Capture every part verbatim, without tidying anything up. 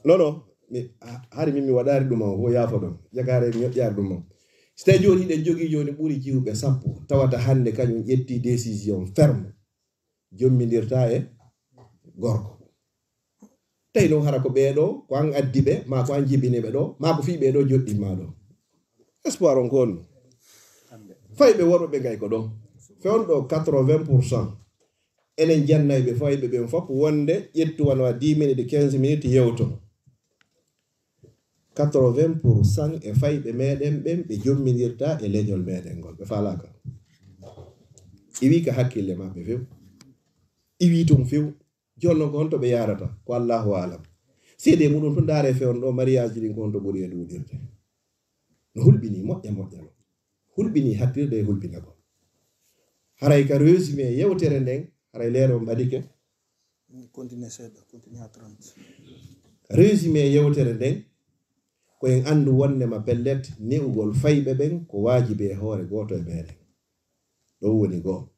Non, non, mi, ha-, hari min mi waɗaari ɗum on, ko yaafo ɗon. Jakaare mi yoƴƴaari ɗum on. Si tawi jooni hiɗen jogii jooni ɓuri jiwɓe sappo, tawata hannde kañum ƴetti décision ferme, jommindirta e gorko. Tawi noon hara ko ɓee ɗoo, ko an addi ɓe, maa ko an jibini ɓe ɗoo, maa ko fii ɓee ɗoo joɗɗin maa ɗoo. Espoir on ko honno? Fayɓe worɓe ɓe ngay ko ɗon. Fewndo ɗoo quatre-vingts pour cent. Enen jannayɓe fayɓe ɓen fof wonde ƴettu wano a dix minutes, quinze minutes yewto. Quatre-vingts pour cent e fayɓe meɗen ɓen ɓe jommindirta e leñol meɗen ngol. Ɓe faalaaka. Iwi ka hakkille maɓɓe few. Iwi tun few. Jooni noon ko honto ɓe yaarata? Ko Allahu aalam. Seedee muɗum tun ndaare fewndo ɗoo mariage ji ɗin ko honto ɓuri e ɗuuɗirde. No hulɓini moƴƴa moƴƴa no. Hulɓini hattirde e hulɓinagol. Haray ka résumé yewtere nden, haray leere on ɓadike. Continue seeɗa, continue à trente. Résumé yewtere nden, ko en anndu wonnema pellet ne'ugol fayɓe ɓen ko waajibi e hoore gooto e meɗen. Ɗo woni goo.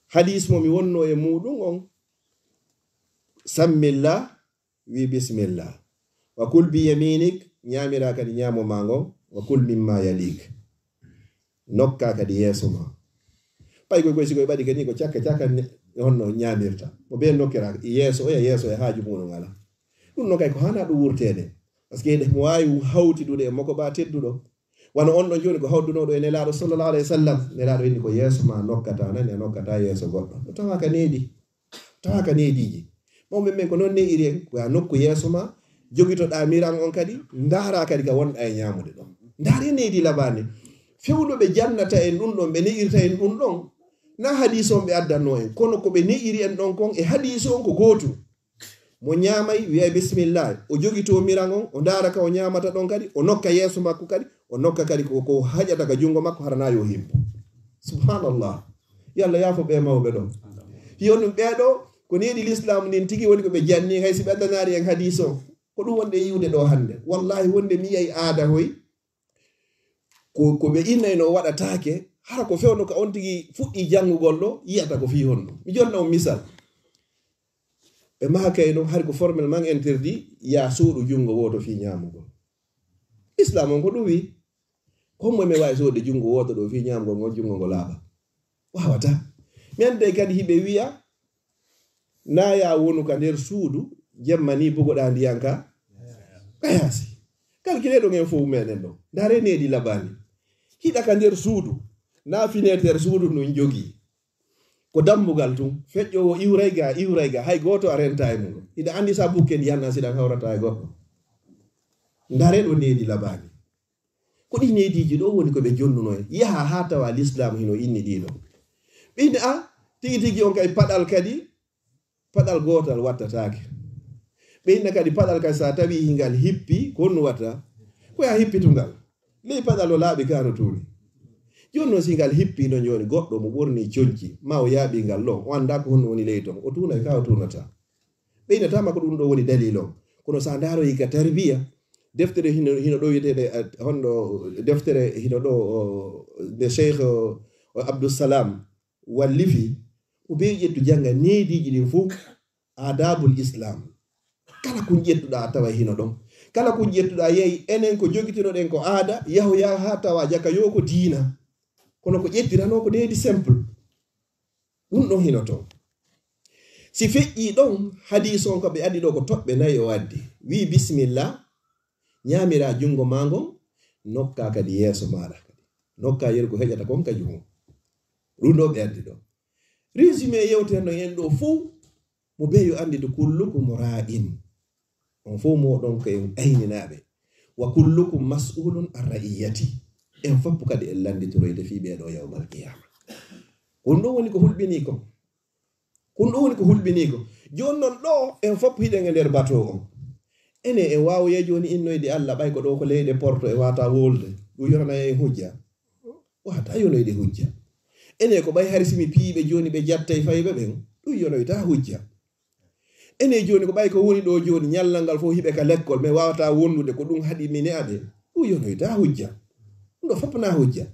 Hadis mo mi wonno e muɗum on, sammillah, wi bismillah. Wa kul bi yaminik, ñaamira kadi ñaamo ma ngon, wa kul mimma yalik. Nokka kadi yeeso ma. Pay koy koy si koy ɓaɗi kadi ko cakka cakka ne, honno ñaamirta. Mo be nokkira yeeso, oya yeeso e haaju muɗum ala. Ɗum noon kay ko hana ɗum wurteede. Parce que mo waawi hawtidude e moko ba tedduɗo. Wano on ɗon jooni ko hawdunooɗo e Nelaaɗo sallallahu alayhi wa sallam. Nelaaɗo inni ko yeeso ma nokkata, nani a nokkata yeeso goɗɗo. O tawa ka needi. Tawa ka neediiji. Mawɓe men ko noon ne'iri en, ko a nokku yeeso ma, jogitoɗaa miran on kadi, ndaara kadi ka wonɗa e ñaamude ɗon. Ndaari needi labaani. Fewndo ɓe jannata en ɗum ɗon, ɓe ne'irta en ɗum ɗon. Na hadiis on ɓe addanno en, kono ko ɓe ne'iri en ɗon kon e hadiis on ko gootum. Mo ñaamay, wiyay bismillah. O jogitoo miran on, o ndaara ka o ñaamata ɗon kadi, o nokka yeeso makko kadi, o nokka kadi ko, ko haƴata ka junngo makko, hara na yo himbo. Subhanallah. Yo Allah yaafo ɓe mawɓe ɗon. Yo ɗum ɓee ɗoo, ko needi Lislaam ndin tigi woni ko ɓe janni, hay si ɓe addanaari en hadiis on. Ko ɗum wonde yiwde ɗoo hannde. Wallahi wonde mi yiyay aada hoy, ko, ko ɓe innayno waɗataake, hara ko fewndo ka on tigi fuɗɗi janngugol ɗoo, yiyata ko fii honno. Mi jonna on misal. Ɓe maha kay ɗon, hari ko formellement interdit, yaa soodu junngo wooto fii ñaamugol. Islam on ko ɗum wi, ko hombo men waawi soodde junngo wooto ɗoo fii ñaamugol ngol, junngo ngo laaɓa? Waawata. Mi annday kadi hiɓe wiya, na yaa wonu ka nder suudu, jemma ni bugoɗaa ndiyan ka, ka yaasi. Kalkilee ɗon en fow meɗen ɗon. Ndaare needi labaani. Hiɗa ka nder suudu, na fineeter suudu ndun jogii. Ko dambugal tun, feƴƴoowo iwray ga, iwray ga, hay gooto a renta e mum. Hiɗa anndi sa bukke ndiyan an siɗan hawrata e goɗɗo. Ndaare ɗo needi labaani. Ko ɗi neediiji ɗo woni ko ɓe jonnuno en. Yaha haa tawa Lislaam hino inni ɗi ɗo. Ɓe inni, a, tigi tigi on kay paɗal kadi, paɗal gootal wattataake. Ɓe inna kadi paɗal kadi sa tawi hingal hippi, ko honno watta? Ko ya hippitungal. Ley paɗal o laaɓi ka no tuuni. Jooni noon si ngal hippi no jooni goɗɗo mo ɓorni conci, ma o yaaɓi ngal ɗon, o annda ko honno woni ley ton, o tuunay ka o tuunata. Ɓe innatama ko ɗum ɗo woni dalil on. Kono sa ndaaroyi ka tarbiya, deftere hino, hino ɗo wiyeteeɗe, eh, honɗo deftere hino ɗo, o, nde Cheikh, o, o Abdussalam wallifi, ko be ƴettu jannga neediiji ɗin fof, adabul Islam. Kala kun ƴettuɗaa a tawa hino ɗon. Kala kun ƴettuɗaa yehi, enen ko jogitinoɗen ko aada, yahoya haa tawa jaka yo ko diina. Kono ko ƴettiranoo ko needi simple. Ɗum ɗon hino toon. Si feƴƴii ɗon, hadiis on ko ɓe addi ɗo ko toɓɓe nayi o addi. Wii, "Bismillah, ñaamiraa junngo maa ngon, nokkaa kadi yeeso maaɗa kadi. Nokkaa yeru ko heƴata kon ka junngo." Ɗum ɗo ɓe addi ɗo. Résumé yewtere no en ɗo fow, mo be yo annditu, "Kullukum ra'in." On fow mooɗon ko en ayninaaɓe. "Wa kullukum mas'ulun an ra'iyyati." En fof kadi en lannditoroyde fii ɓee ɗo yawmal qiyaama. Ko ɗum ɗo woni ko hulɓinii kon. Ko ɗum ɗo woni ko hulɓinii kon. Jooni non ɗo en fof hiɗen e nder bateau on. Ene en waawoyay jooni innoyde Alla ɓay ko ɗo ko leyɗe porto e wata wolde. Ɗum yonana en hujja. Wata yonoyde hujja. Ene ko ɓay hari si mi piyi ɓe jooni ɓe jattay fayɓe ɓen. Ɗum yonoyta hujja. Ene jooni ko ɓay ko woni ɗo jooni ñallal ngal fof hiɓe ka lekkol, mais wawata wondude ko ɗum haɗi mi ne'a ɓe. Ɗum yonoyta hujja. Ɗum ɗo fof na hujja.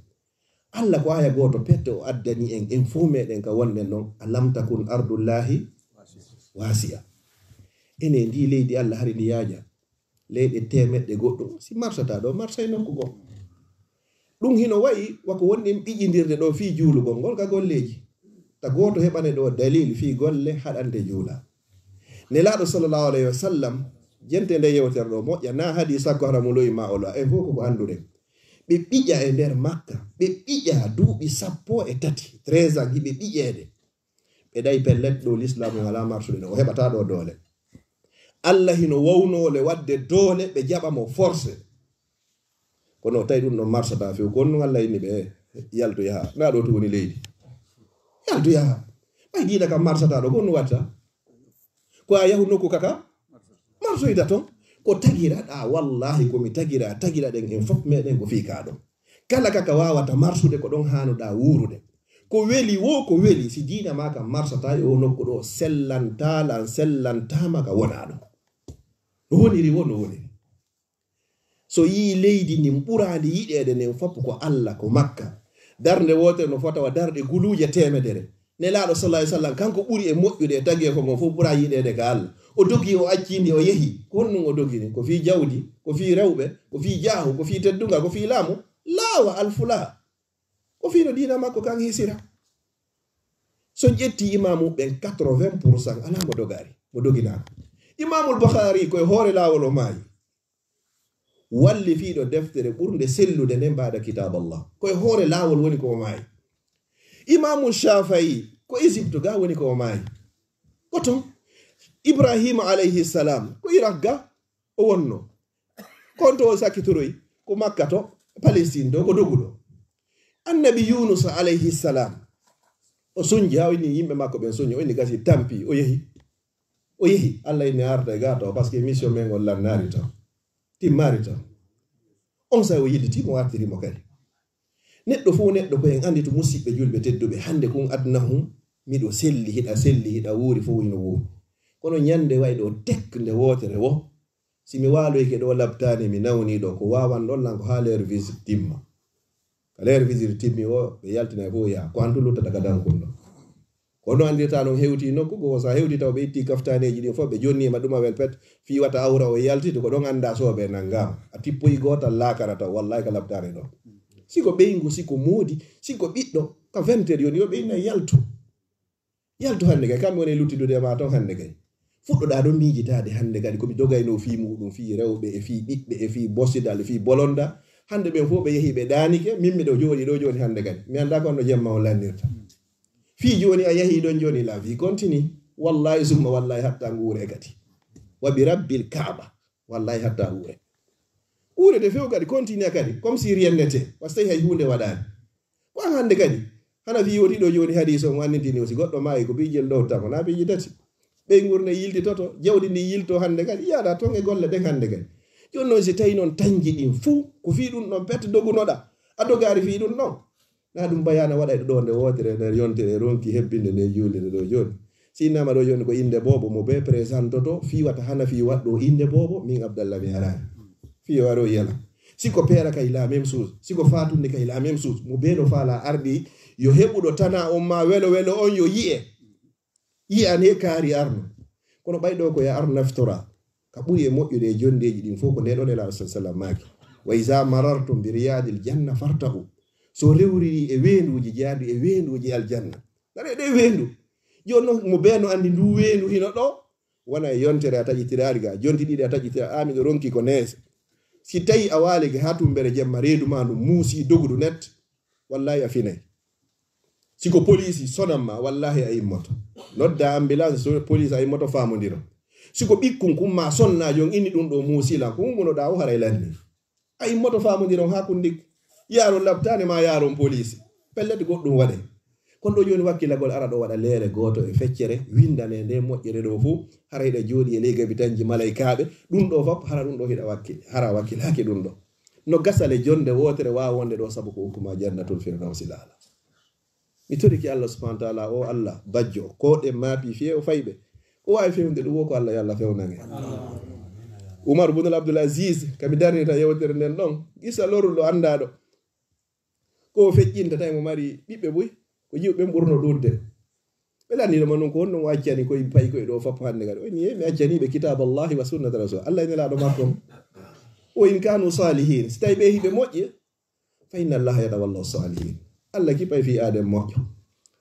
Alla ko aya gooto pette o addani en, en fof meɗen ka wonɗen ɗon. "Alam takun ardullahi wasi'a." Ene ndi leydi Allah hari ndi yaaja. Leyɗe temeɗɗe goɗɗum, si marsata ɗo, marsay nokku goo. Ɗum hino wayi wako wonɗen ɓiƴindirde ɗo fii juulugol ngol ka golleeji. Ta gooto heɓane ɗo dalil fii golle haɗante juula. Nelaaɗo sallallahu alayhi wa sallam, jente nde yewtere ɗo moƴƴa, na hadii sakko hara mo loyi ma o loya. En fof koko annduɗen. Ɓe ɓiƴa e nder Makka, ɓe ɓiƴa duuɓi sappo e tati, treize ans, hiɓe ɓiƴeede. Ɓe ɗay pellet ɗo lislaamu ngalaa marsude ɗo, o heɓataa ɗo doole. Allah hino wawnoo le waɗde doole, ɓe jaɓa mo forcé. Kono tawi ɗum ɗon marsataa few, ko honɗum Allah inni ɓe yaltu yaha? Na ɗo tun woni leydi. Yaltu yaha. Ɓay diina kam marsataa ɗo, ko honɗum watta? Ko a yahu nokku kaka, marsoyta ton. Ko tagiraɗaa, wallahi, ko mi tagira, tagiraɗen en fof meɗen ko fii kaa ɗon. Kala kaka waawata marsude, ko ɗon haanuɗaa wuurude. Ko weli woo, ko weli, si diina maa kam marsataa e o nokku ɗo, sellantaa lan, sellantaama ka wonaa ɗum. No woniri woo, no woniri. So yii leydi ndin ɓuraandi yiɗeede nden fof ko Allah, ko Makka. Darnde wootere no fota wa darɗe guluuje teemedere. Nelaaɗo sallallahu alaihi wasallam, kanko ɓuri e moƴƴude e tageefo ngon fof, ɓura yiɗeede ka Allah. O dogi, o accindi, o yehi. Ko honɗum o dogini? Ko fii jawdi, ko fii rewɓe, ko fii jaahu, ko fii teddungal, ko fii laamu? Laa wa alfu laa. Ko fii no diina makko kan hisira. So ƴetti imaamu ɓen, quatre-vingts pour cent alaa mo dogaari, mo doginaaka. Imaamul Bukhari ko e hoore laawol o maayi. Wallifiiɗo deftere ɓurnde sellude nden baada Kitaab Allah. Ko e hoore laawol woni ko o maayi. Imaamu Shaafi'i ko Egypte ga woni ko o maayi. Ko ton Ibrahima alayhi salam ko Irak ga o wonno. Kon to o sakitoroy ko Makka to, Palestine to, ko doguɗo. Annabi Yunus alayhi salam o sonji, haa o inni yimɓe makko ɓen sonji, o inni gasi tampi, o yehi. O yehi, Allah inni arta e gaa to, parce que mission men on lannaari to, timmaari to. On say o yilliti mo, artiri mo kadi. Neɗɗo fof neɗɗo ko en anndi to, musiɓɓe julɓe tedduɓe, hannde kun aduna hun, miɗo selli, hiɗa selli, hiɗa wuuri, fof hino wuuri. Kono ñande way ɗo tek nde wootere wo, si mi waaloyke ɗo labtaani, mi nawni ɗo, ko waawan ɗon lan ko haa l'heure visite timma. Ka l'heure visite timmi o, ɓe yaltina e fof yaa, ko an tun luttata ka dankun ɗo. Ko no anndirta non hewti nokku goo, so a hewti taw ɓe itti kaftaaneeji ɗin fof, ɓe jonni ma ɗumawel pet, fii wata awra o yaltiti, ko ɗon annda so ɓe nanngaama. A tippoyi gootal laakara taw, wallahi ka labtaare ɗo. Si ko ɓeyngu, si ko moodi, si ko ɓiɗɗo, ka vingt heures yoni, yo ɓe inna yaltu. Yaltu hannde kay, kamɓe woni luttidude e ma ton hannde kay. Fuɗɗoɗaa ɗon miijitaade hannde kadi, ko mi dogaynoo fii muuɗum, fii rewɓe, e fii ɓiɓɓe, e fii bosidal, e fii bolonda. Hannde ɓen fof ɓe yehi, ɓe ɗaanike, min miɗo jooɗi ɗo jooni hannde kadi. Mi anndaa ko honno jemma on lannirta. Fii jooni a yahii ɗon jooni, la vie continue. Wallahi summa wallahi hatta nguure kadi. Wa bi rabbil Kaaba. Wallahi hatta nguure. Nguure de few kadi, continue kadi, comme si rien n'était. Wa so tawi hay huunde waɗaani. Ko an hannde kadi, hana fii woti ɗo jooni hadiis on anndintini o, si goɗɗo maayi ko piijel ɗo tamo, na piiji tati. Ɓeyngu ngu ne yiltitoto, jawdi ndi yilto hannde kadi, yaada ton e golle ɗen hannde kadi. Jooni non si tawi non tanji ɗin fuu, ko fii ɗum ɗon pet dogunoɗaa, a dogaari fii ɗum ɗon. Na ɗum bayaana waɗa e ɗo nde wootere nder yontere ronki hebbinde nde juulire ɗo jooni. Si innama ɗo jooni ko innde boobo mo bee présentoto, fii wata hana fii waɗɗo innde boobo, min Abdallah mi araani. Fii o waro yela. Si ko peera kay la même chose, si ko faatunde kay la même chose. Mo bee no faala ardi, yo heɓuɗo tana on ma welo welo on yo yi'e. Yi'ane kaari arno. Kono ɓay ɗo ko ya arno naftora. Ka ɓuri e moƴƴude e jondeeji ɗin fof ko nde ɗo Nelaaɗo sallallahu alaihi wasallam maaki. Wa iza marartum bi riyadil janna farta'u. So rewriri e weenduuji jaadu e weenduuji aljanna. Dare ɗe weendu. Jooni non mo bee no anndi ndu weendu hino ɗo. Wona e yontere a taƴitiraari ga, jonte ɗiɗi a taƴitira, a miɗo ronki ko neese. Si tawi a waalike haa tumbere jemma, reedu ma ndu muusi dogudu net, wallahi a finay. Si ko poliisi sonan ma, wallahi a immoto. Nodda ambulance, so poliisi a immoto faamondiro. Si ko ɓikkun kun ma sonna jon inni ɗum ɗo muusi lan, ko hungunoɗaa o haray lanni. A immoto faamondiron haa kundik. Yaaron labtaane ma yaaron poliisi. Pellet goɗɗum waɗay. Kono ɗo jooni wakkilagol ara ɗo waɗa leere gooto e feccere, windane nde moƴƴere ɗo fof, hara hiɗa jooɗi e ley gabitanji malaykaaɓe, ɗum ɗo fof, hara ɗum ɗo hiɗa wakkil-, hara wakkilaaki ɗum ɗo. No gasale jonde wootere waawa wonde ɗo sabu ko ukkuma jannatul firdawsi laala. Mi torike Allah subhanahu wa taala, o Allah, bajjo, ko ɗen maapi few fayɓe. Ko waawi fewde ɗum wo ko Allah, yo Allah fewnan en. Umar ibn Abdul Aziz, ka mi darnita yewtere nden ɗon, gisa lorruɗo anndaɗo. Ko o feƴƴinta tawi mo mari ɓiɓɓe buy, ko jiwɓe ɓen ɓurno ɗuuɗde. Ɓe lanndino mo noon ko honno o accani koye payi koye ɗo fof hannde kadi. O inni, "Eey, mi accani ɓe kitaballahi wa sunnata rasul." Allah e Nelaaɗo makko. "Wa in kanu salihin." Si tawi ɓe hiɓe moƴƴi, "Fa inna Allaha yatawalla salihin." Allah kippay fii aaden moƴƴo.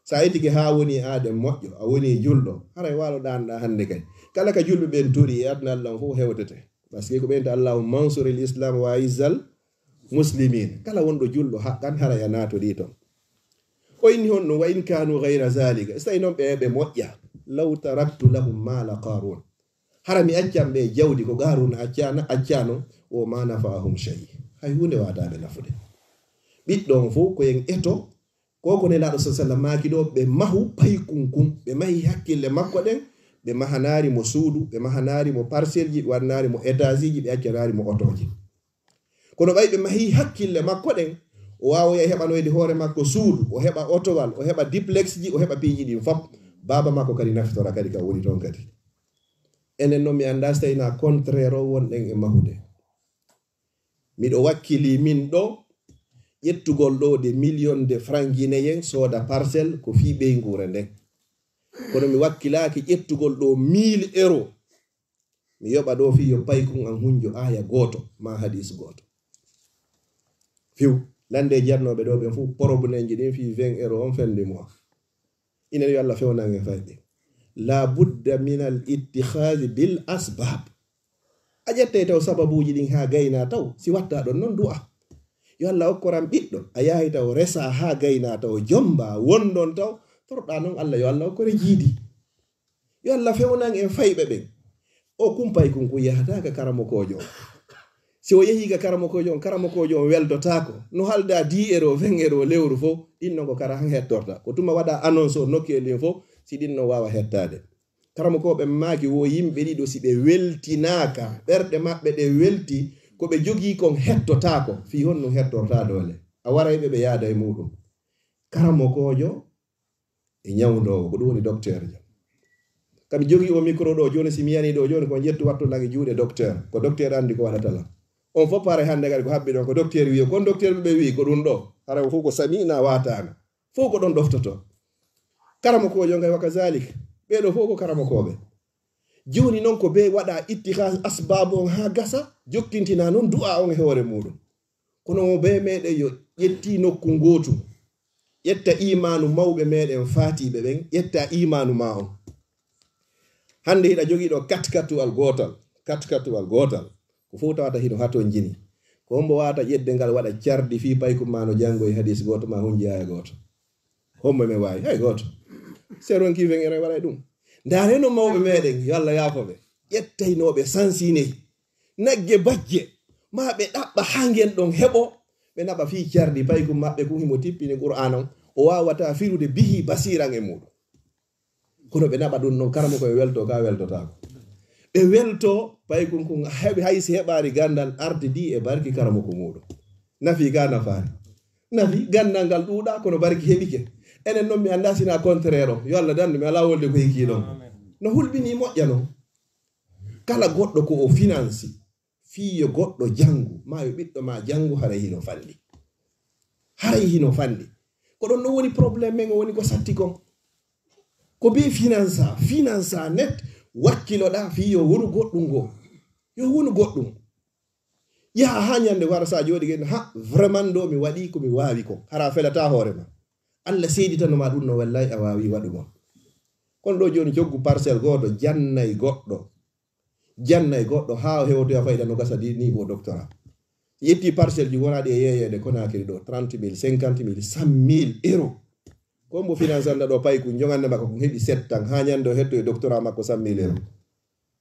So a etike haa woni aaden moƴƴo, a woni julɗo, haray waalo ɗaanɗaa hannde kay. Kala ka julɓe ɓen tori e aduna Allah on fof hewtete. Parce que ko ɓen ta Allahu mansuril Islam wa izzal muslimin. Kala wonɗo julɗo haqqan haray a naatorii ton. O inni honno, "Wa in kanu ghayra zalika." So tawi noon ɓe, ɓe moƴƴa. "Law taraktu lahum mala Qarun." Hara mi accan ɓe jawdi ko Qaruna accana, accano, "wa ma nafa'ahum shay." Hay huunde waawataa ɓe nafude. Ɓiɗɗo on fof ko en eto, ko ko Nelaaɗo sallallahu alaihi wasallam maaki ɗo, ɓe mahu paykun kun, ɓe mahi hakkille makko ɗen, ɓe mahanaari mo suudu, ɓe mahanaari mo parcelle ji, ɓe waɗanaari mo étage ji, ɓe accanaari mo otooji. Kono ɓay ɓe mahi hakkille makko ɗen, o waawoya heɓanoyde hoore makko suudu, o heɓa otowal, o heɓa duplex ji, o heɓa piiji ɗin fop. Baaba makko kadi nafitora kadi ka woni toon kadi. Enen noon mi anndaa si tawi na contraire o wonɗen e mahude. Miɗo wakkili min ɗo ƴettugol ɗo de million de franc guinéen sooda parcelle ko fii ɓeynguure nden. Kono mi wakkilaaki ƴettugol ɗo mille euro. Mi yoɓa ɗo fii yo paykun an hunjo aaya gooto, ma hadis gooto. Fiw, lande jannooɓe ɗo ɓen fof, problèmeji ɗin fii vingt euro on fin du mois. Inen yo Allah fewnan en fayɓe. La budda min al ittikhadhi bil asbab. A ƴettay taw sababuuji ɗin haa gaynaa taw, si watta ɗon non du'a. Yo Allah okkoran ɓiɗɗo, a yahay taw resa haa gaynaa taw, jomba, wondon taw, torɗa non Allah yo Allah okkore jiidi. Yo Allah fewnan en fayɓe ɓen. O kumpay kun kun yahata ka karamokoojo on. Si o yehi ka karamokoojo on, karamokoojo on weldotaako. No halda dix euro, vingt euro lewru fof, ɗin non ko kara han hettorta. Ko tuma waɗa annonce o nokkeeli fof, si ɗin non waawa hettaade. Karamokooɓe maaki wo yimɓe ɗiɗo si ɓe weltinaaka, ɓerɗe maɓɓe ɗe welti, ko ɓe jogii kon hettotaako, fii honno hettorta doole. A waray ɓe, ɓe yaada e muɗum. Karamokoojo e ñawndoowo, ko ɗum woni docteur jo. Kadi jogii o micro ɗo jooni, si mi yani ɗo jooni, ko ƴettu wattu nagi juuɗe docteur. Ko docteur anndi ko waɗata lan. On fof pare hannde kadi ko habbi ɗon, ko docteur wi'i, kon docteur ɓe wi'i, ko ɗum ɗo. Hara o fof ko sami'na wa ata'na. Fof ko ɗon ɗoftoto. Karamokoojo ngay wa kazalik. Ɓee ɗo fof ko karamokooɓe. Jooni non ko ɓe waɗa ittikhaz asbaabu on haa gasa, jokkintina non du'a on e hoore muɗum. Kono mo bee meɗen yo ƴetti nokku ngootu. Ƴetta imaanu mawɓe meɗen faatiiɓe ɓen, ƴetta imaanu ma on. Hannde hiɗa jogii ɗo katkatuwal gootal, katkatuwal gootal. Ko fof tawata hino hatonjini. Ko hombo waawata ƴedde ngal waɗa cardi fii paykun ma no janngo e hadis gooto ma hunji aaya gooto. Hombo men waawi? Hay gooto. Si ronki fen ene waɗa e ɗum. Ndaareno mawɓe meɗen, yo Allah yaafo ɓe. Ƴettaynooɓe sansiney. Nagge bajje. Ma ɓe ɗaɓɓa haa ngen ɗon heɓo. Ɓe naɓa fii cardi paykun maɓɓe kun himo tippini Qur'aan on. O waawata firude bihi basiran e muɗum. Kono ɓe naɓa ɗum non, karamoko e welto ka weltotaako. Ɓe welto, paykun kun heɓi, hay si heɓaari ganndal, artidi e barki karamoko muɗum. Nafi ka nafaari. Nafi, ganndal ngal ɗuuɗa, kono barki heɓike. Enen non mi anndaa sina contraire o. Yo Allah dandu mi alaa wolde ko hikii ɗon. No hulɓini moƴƴa non. Kala goɗɗo ko o finansi, fii yo goɗɗo janngu, ma yo ɓiɗɗo ma janngu, haray hino fanɗi. Haray hino fanɗi. Ko ɗon no woni problème men, o woni ko satti kon. Ko be finansa, finansa net, wakkiloɗa fii yo wonu goɗɗum ngo. Yo wonu goɗɗum. Yaha haa ñande wara sa jooɗi gen, ha, vraiment ɗo mi waɗi ko mi waawi ko. Hara felata hoore ma. Allah seeditano ma ɗum no, wallahi a waawi waɗugol. Kono ɗo jooni joggu parcelle gooto, jannay goɗɗo. Jannay goɗɗo haa o hewtoya fayda no gasa di niveau doctorat. Yetti parcelle ji wona ɗi e yeeyeede Conakry ɗo, trente mille, cinquante mille, cent mille euro. Ko mbo finance anda ɗo payku, jogande makko ko heɓi sept ans, haa ñande o hetto e doctorat makko cent mille euro.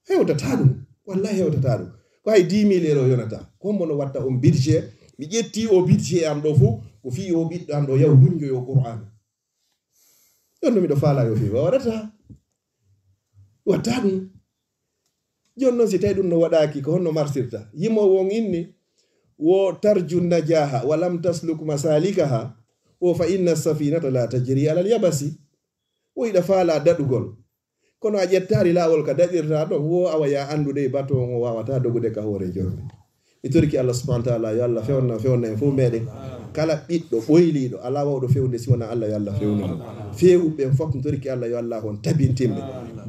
Hewtata ɗum. Wallahi hewtata ɗum. Ko hay dix mille euro yonata. Ko mbo no watta on budget. Mi ƴetti o budget am ɗo fof, ko fii o ɓiɗɗo am ɗo yaw hunjo yo Qur'an. Ɗon no miɗo faala yo fii waɗata. Watta ɗum. Jooni noon si tawi ɗum no waɗaaki, ko honno marsirta? Yimoowo on inni, wo tarju najaha, wa lam tasluk masalikaha, wo fa inna safinata la tajri alal yabasi. Wo hiɗa faala daɗugol. Kono a ƴettaali laawol ka daɗirta ɗon, wo awa ya anndude bato on o waawata dogude ka hoore jorme. Mi toriki Allah subhanahu wa ta'ala, yo Allah fewna, fewna en fof meɗen. Kala ɓiɗɗo ɓoyliiɗo, alaa waawɗo fewnude si wonaa Allah, yo Allah fewnu mo. Feewuɓe ɓen fof, mi torike Allah, yo Allah on tabintin ɓe.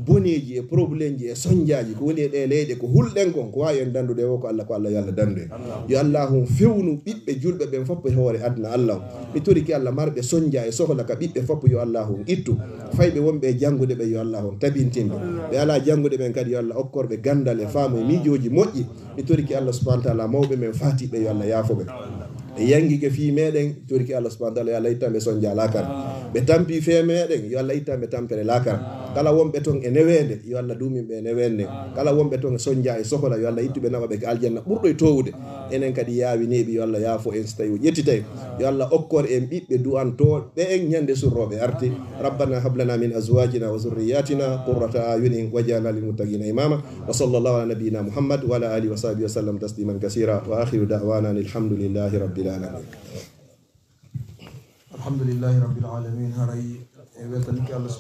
Boneeji e problèmeji e sonjaaji ko woni e ɗee leyɗe, ko hulɗen kon, ko waawi en danndude o, ko Allah, ko Allah, yo Allah danndu en. Yo Allah on fewnu ɓiɓɓe julɓe ɓen fof e hoore aduna Allah on. Mi torike Allah marɓe sonja e sohla ka ɓiɓɓe fof, yo Allah on ittu. Fayɓe wonɓe e janngude ɓen, yo Allah on tabintin ɓe. Ɓe alaa janngude ɓen kadi, yo Allah okkor ɓe ganndal e faamu e miijooji moƴƴi. Mi torike Allah subhanahu wa taala mawɓe men faatiɓe, yo Allah yaafo ɓe. Ɓe yangike fii meɗen, torike Allah subhanahu wa taala, yo Allah ittan ɓe sonja laakara. Ɓe tampi fee meɗen, yo Allah ittan ɓe tampere laakara. Kala wonɓe ton e neweende, yo Allah duumin ɓe e neweende. Kala wonɓe ton e sonja e sohla, yo Allah ittu ɓe, naɓa ɓe ka aljanna ɓurɗo e toowude. Enen kadi yaawi neeɓi, yo Allah yaafo en si tawi o ƴettitay. Yo Allah okkor en ɓiɓɓe du'antooɓe en ñande surrooɓe arti. ربنا هب لنا من أزواجنا وذرياتنا قرة أعين واجعلنا للمتقين إماما. وصلى الله على نبينا محمد وعلى آله وصحبه وسلم تسليما كثيرا. وآخر دعوانا أن الحمد لله رب العالمين. Alhamdulillahi rabbil alamin. Haray e weltanike Allah